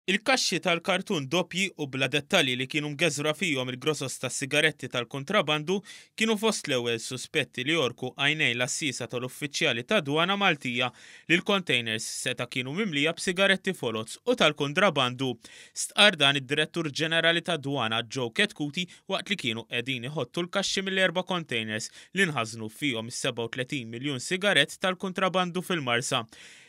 Il-kaxxi tal-kartun doppji u bla dettalji li kienu mgeżwra fihom il-grosos tas-sigaretti tal-kuntrabandu kienu fost l-ewwel suspetti li għorku għajnejn l-għassiesa tal-uffiċjali tad-Dwana Maltija li l-kontejners seta' kienu mimlija b'sigaretti foloz u tal-kundrabandu. Stqarr dan id-Direttur Ġenerali tad-Dwana Joe Chetcuti waqt li kienu qegħdin iħottu l-kaxxi mill-erba' kontejners li nħażnu fihom is-37 miljun sigarett tal-kuntrabandu fil-Marsa.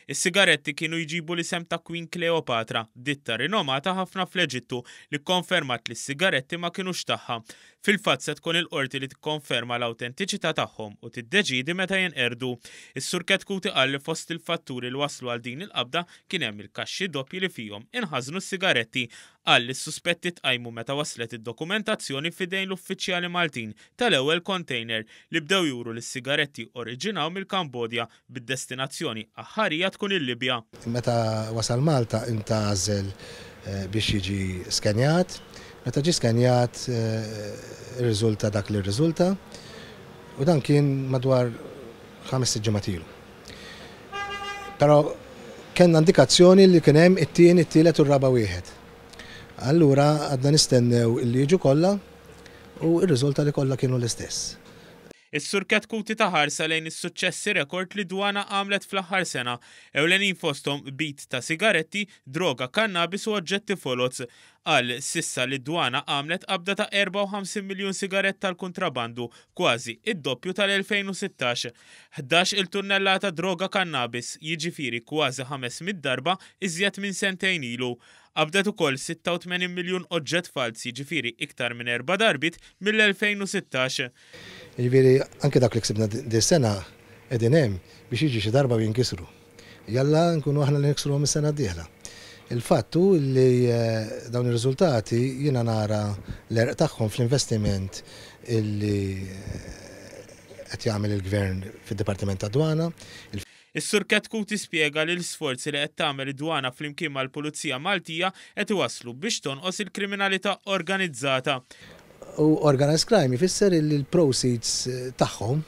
Is-sigaretti kienu jġibu l-isem ta' Queen Cleopatra, ditta rinomata ħafna fl-Eġittu li kkonfermat li s-sigaretti ma kinux tagħha. Fil-fatt se tkun il-Qorti li tikkonferma l-awtentiċità tagħhom u tiddeċiedi meta jinqerdu. Is-Sur Chetcuti qal li fost il-fatturi li wasslu għal din il-qabda kien hemm il-kaxxi doppji li fihom inħażnu s-sigaretti. Qal li s-suspetti tqajmu meta waslet id-dokumentazzjoni f'idejn l-uffiċjali Maltin tal-ewwel kontejner li bdew juru li s-sigaretti oriġinaw mill-Kambodja bid-destinazzjoni aħħarija tkun il-Libja. Meta wasal Malta intgħażel biex jiġi skenjat. Meta ġie skenjat irriżulta dak li rriżulta u dan kien madwar ħames sitt ġimgħat ilu. Però kellna indikazzjoni li kien hemm it-tieni, it-tielet u r-raba' wieħed. Allura għadna nistennew li jiġu kollha u rriżulta li kollha kienu l-istess. Is-Sur Chetcuti ta ħarsa lejn is-suċċessi rekord li d-Dwana għamlet fl-aħħar sena, ewlenin fosthom qbid ta' sigaretti, droga kannabis u oġġetti foloz. Qal s'issa li d-Dwana għamlet qabda ta' 54 miljun sigarett tal-kuntrabandu, kważi id-doppju tal-2016. 11-il tunnellata droga kannabis, jiġifieri kważi 500 darba iżjed minn sentejn ilu. Qabdet ukoll 86 miljun oġġett falz, jiġifieri iktar minn erba' darbiet mill-2016. Jiġifieri anke dawk li ksibna dis-sena qegħdin hemm biex jiġi xi darba u jinkisru. Jalla nkunu aħna li niksruhom is-sena d-dieħla. Il-fatt hu li dawn ir-riżultati jiena nara l-għerq tagħhom fl-investiment illi qed jagħmel il-Gvern fid-Dipartiment tad-Dwana. Is-Sur Chetcuti spjega li l-isforzi li qed tagħmel id-Dwana flimkien mal-Pulizija Maltija qed iwasslu biex tonqos il-kriminalità organizzata. U organised crime jfisser illi l-proceeds tagħhom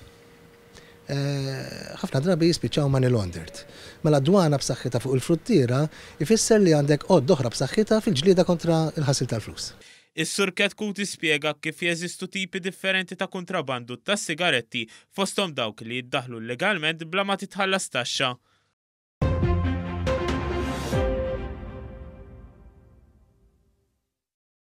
ħafna drabi jispiċċaw money laundered. Mela dwana b'saħħitha fuq il-fruntiera jfisser li għandek għodda oħra b'saħħitha fil-ġlieda kontra l-ħasil tal-flus. Is-Sur Chetcuti spjega kif jeżistu tipi differenti ta' kuntrabandu ta' sigaretti, fosthom dawk li jiddaħħlu llegalment bla ma titħallas taxxa.